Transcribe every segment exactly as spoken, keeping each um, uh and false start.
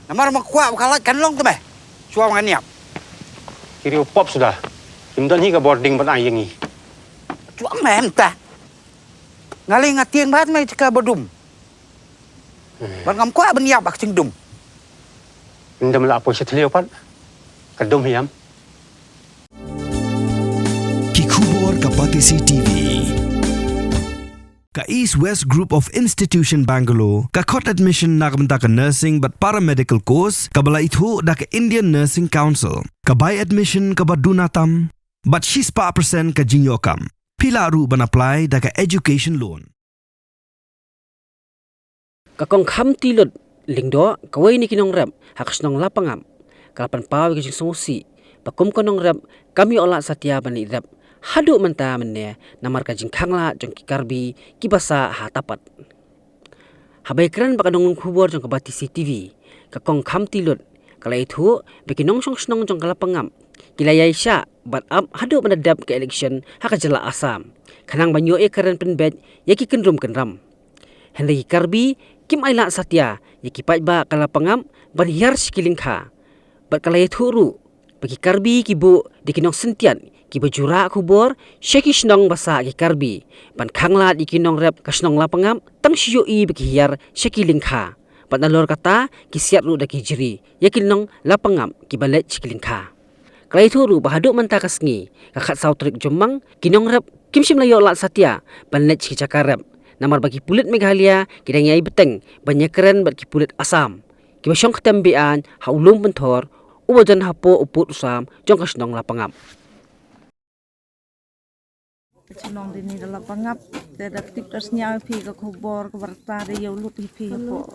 Namar ma kwah ba ka lait kan long te me. Shuwa ngan ïap. Ki riew pop suda. Kim don hi ka bording ban ai ïa ngi. Chuang me mynta. Nga lei nga tieng bad me ka ba dum. Bad ngam kwah ban ïap bad ka jingdum. Ndem la poi sha thliew pat. Ka dum hiam. Ki khubor ka Batesi T V. Ka East West Group of Institution Bangalore ka khot admission na ka bynta ka nursing bad paramedical course kaba la ithuh da ka Indian Nursing Council. Ka bai admission kaba duna tam bad shispah percent ka jingïoh kam. Phi lah ruh ban apply da ka education loan. Ka Kong Khamtilut Lyngdoh, kawei na ki nongrep ha ka shnong Lapangap, ka la pynpaw ïa ka jingsngewsih ba kum ka nongrep kam ïoh lad satia ban leit rep haduh mynta mynne namar ka jingkhanglad jong ki Karbi kiba sah ha Tapat. Haba ïakren bad ka nonglum khubor jong ka Batesi T V, ka Kong Khamtilut ka la ïathuh ba ki nongshong shnong jong ka Lapangap ki la ïai shah bad ap haduh ban da dep ka election ha ka jylla Assam, khnang ban ïoh ïakren pynbeit ïa ki kynrum kynram. Hynrei ki Karbi kim ailad satia ïa ki paidbah ka Lapangap ban hiar sha ki lyngkha. Bad ka la ïathuh ruh ba ki Karbi ki buh da ki nongsyntiat kiba ju rah khubor sha ki shnong ba sah ki Karbi ban khanglad ïa ki nongrep ka shnong Lapangap, tang shu ïohi ba ki hiar sha ki lyngkha. Bad nalor kata ki siat ruh da ki jri ïa ki nong Lapangap kiba leit sha ki lyngkha. Ka la ïathuh ruh ba haduh mynta ka sngi, ka khatsaw tarik Jymmang, ki nongrep kim shym la ïoh lad satia ban leit sha ki jaka rep, namar ba ki pulit Meghalaya ki dang ïai bteng ban ïakren bad ki pulit Assam kiba shong ktem be-aiñ ha u lum pynthor uba don hapoh u pud u sam jong ka shnong Lapangap. Ka shnong dini da Lapangap, te da tip da sñiaw phi ka khubor ka warta da ïoh lut hi phi hapoh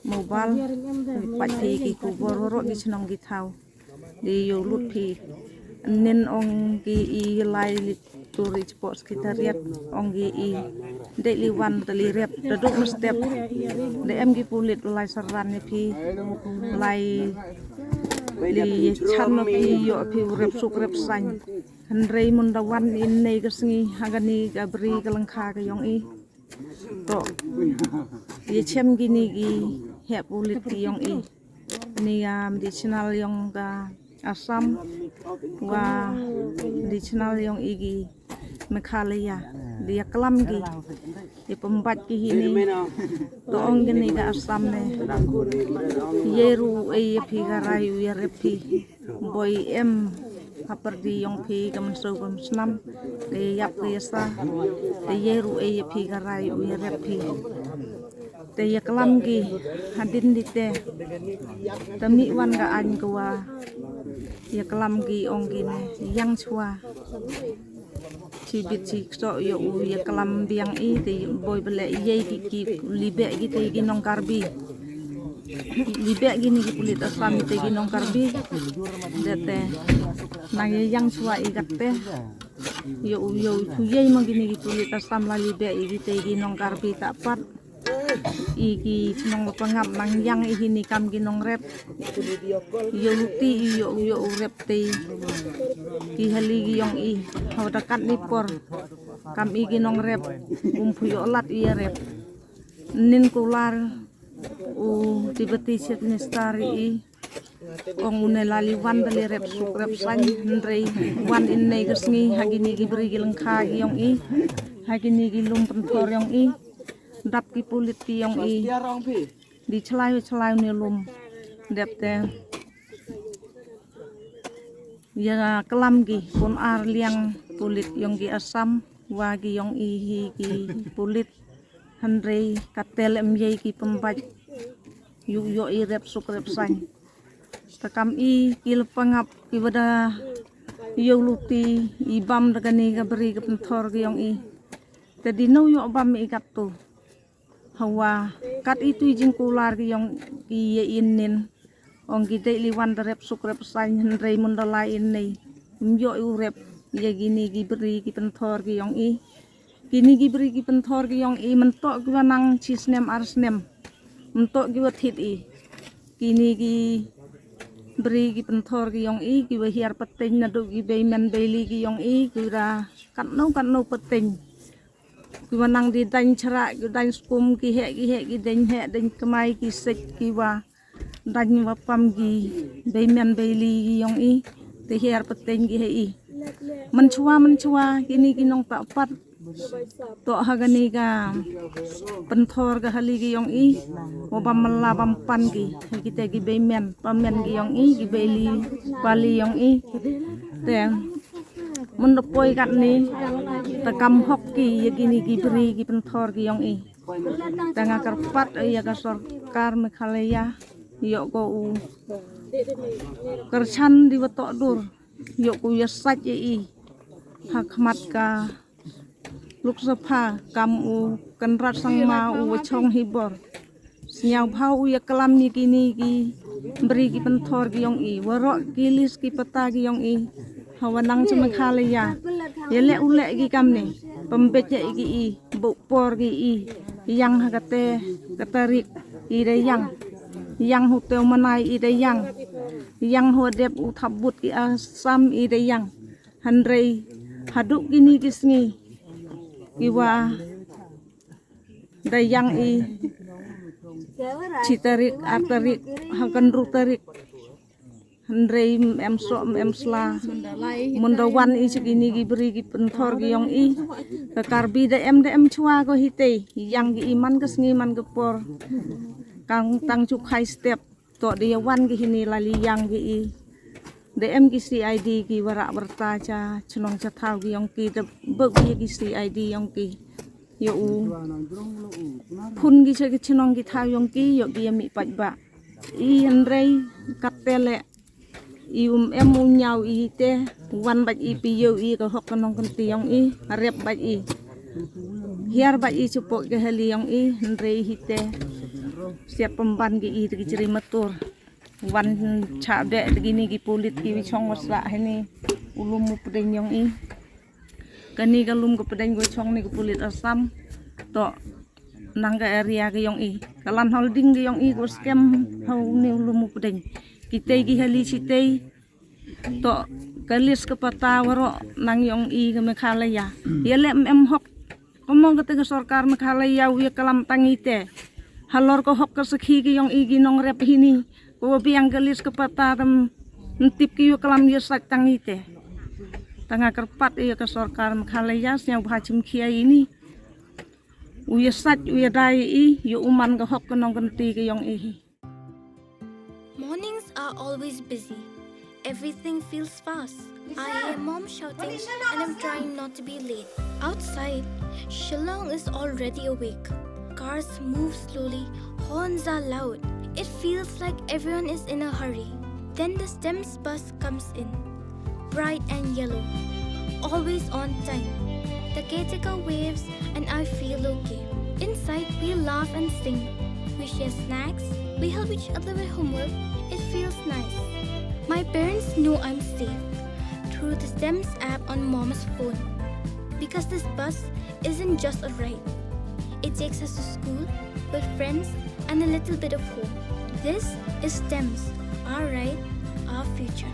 mobile. Phi pait phi ki khubor waroh ki shnong ki thaw. Dei ïoh lut phi. Nin ong ki i lai li turi chapoh sekretariat, ong ki i dei li wan te li rep, da duk mestep. Da em ki pulit lai saran ïa phi, lai li chan ma phi ïoh phi u rep suk rep sañ. Hynrei mynda wan ine ka sngi ha kani ka bri ka lyngkha ka ïong i. To. Ïa chem kini ki heh pulit ki ïong i. Ni, um, additional ïong ka Assam wa additional ïong i ki Meghalaya. Dei ïa klam ki. Ïa pynbait ki hini. To ong kini ka Assam ne. Ïa ruh ei ïa phi ka rai u ïa rep phi. Boi em ha pyrdi ïong phi ka mynsiem ka mynsnam. Te ïap te ïa sa. Te ïa ruh ei ïa phi ka rai u ïa rep phi. Te ïa klam ki hadien di te. Te mih wan ka aiñ ka wa ïa klam ki ong ki ne ïang chwa. Chi bit chi kso ïa u ïa klam biang i te boi bele ïa ki ki libeh ki te ki nong Karbi. Libeh ki ni ki pulit Assam i te ki nong Karbi. De te nang ïa ïang chwa i kat te. Ïa u ïa u chu ïa ma ki ni ki pulit Assam la libeh i ki te ki nong Karbi ta pat. I ki chnong Lapangap nang ïang i hini kam ki nongrep. Ïa u ti i ïa u ïa u rep te. Ki hali ki ïong i. Hawa da kat ni por. Kam i ki nongrep. Um phu ïoh lad i ïa rep. Nin kular u Deputy Chief Minister i. Ong une la li wan da li rep suk rep sañ hynrei wan ine ka sngi ha kini ki bri ki lyngkha ki ïong i ha kini ki lum pynthor ïong i dap ki pulit ki ïong i di chlai chlai une lum dep te ïa klam ki pun ar liang pulit ïong ki Assam wa ki ïong i hi ki pulit hynrei ka tel em ïa ki pynbait ïu ïoh i rep suk rep sañ. Te kam i ki Lapangap ki wada ïoh luti i bam da kani ka bri ka pynthor ki ïong i. Te di no ïoh bam i kat tu. Hawa kat i tu i jingkular ki ïong ki ïa i nin. Ong ki dei li wan da rep suk rep sañ hynrei mun da lai in nei. Ym ïoh i u rep ïa kini ki bri ki pynthor ki ïong i. Kini ki bri ki pynthor ki ïong i myntok ki wa nang chi snem ar snem. Myntok ki wa thit i. Kini ki bri ki pynthor ki ïong i ki wa hiar pateng na duk ki bei men bei li ki ïong i ki ra katno katno pateng. Ki wa nang di dang chra ki dang skum ki heh ki heh ki dang heh dang kmai ki sek ki wa Dang wa pam ki beimen beili ki yong i, te hiar pateng ki ha i. Mynchwa mynchwa kini ki nongtah pat, to ha kani ka pynthor ka hali ki yong i, wa bam mala bam pan ki, ha kite ki beimen pamen ki yong i, ki beili pali yong i. Te mynda poi katni, ta kam hok ki ya kini ki bri ki pynthor ki yong i. Ta nga kyrpad ya ka sorkar Meghalaya, yoh ko u kyrchan di wa toh dur, yoh ko u ya sait ya i ha khmat ka Lok Sabha, kam u Conrad Sangma u wa chong hi bor. Sniaw bha u ya klam ya kini ki bri ki pynthor ki yong i, waroh ki list ki pata ki yong i, ha wa nang cha Meghalaya. Ya leh u leh ki kamni, pynbeit ya i ki i, buk por ki i, yang ha kate ka tarik i da yang. Yang hu te u manai i da yang. Yang hu dep u thap but ki Assam i da yang. Hynrei haduh kini ki sngi, ki wa da yang i chi tarik, ar tarik, ha ka hynru tarik. Hynrei em soh em sla. Mynda wan i cha kini ki bri ki pynthor ki yong i, ka Karbi da em da em chwa ko hitei, yang ki i man ka sngi man ka por. Kang tang chu khai step, to da ya wan ki hini lali yang ki i. Da em ki C I D ki warah warta cha chnong cha thaw ki yong ki, da bok ya ki C I D yong ki. Yoh u khun ki cha ki chnong ki thaw yong ki, yoh ki ya mih paidbah. I hynrei katte leh, i um em u ñiaw i te, wan bad i phi yoh i ka hok ka nongkynti yong i, rep bad i. Hiar bad i chapoh ka hali yong i, hynrei hi te siat pynban ki i te ki chri matur. Wan cha beh te kini ki pulit ki wi chong wa sah hini u lum u pdeng yong i. Kani ka lum ka pdeng ko chong ni ka pulit Assam. To nang ka area ka yong i, ka land holding ka yong i ko skhem ha u ni u lum u pdeng. Kitei ki hali chitei, to ka list ka pata waroh nang yong i ka Meghalaya. Ya leh em hok. Kumno kate ka sorkar Meghalaya u ya klam tang i te. Halor ka hok ka sakhi ka yong i ki nongrep hini, ko wa biang ka list ka pata tam ntip ki u klam ya sait tang i te. Ta nga kyrpad ya ka sorkar Meghalaya, sniaw bha chim khia ini. U ya sait, u ya dai i, ya u man ka hok ka nongkynti ka yong i hi. Mornings are always busy. Everything feels fast. I hear mom shouting and I'm trying not to be late. Outside, Shillong is already awake. Cars move slowly, horns are loud. It feels like everyone is in a hurry. Then the STEMS bus comes in. Bright and yellow. Always on time. The caretaker waves and I feel okay. Inside, we laugh and sing. We share snacks. We help each other with homework. It feels nice. My parents know I'm safe through the STEMS app on mom's phone. Because this bus isn't just a ride. It takes us to school, with friends, and a little bit of home. This is STEMS, our ride, our future.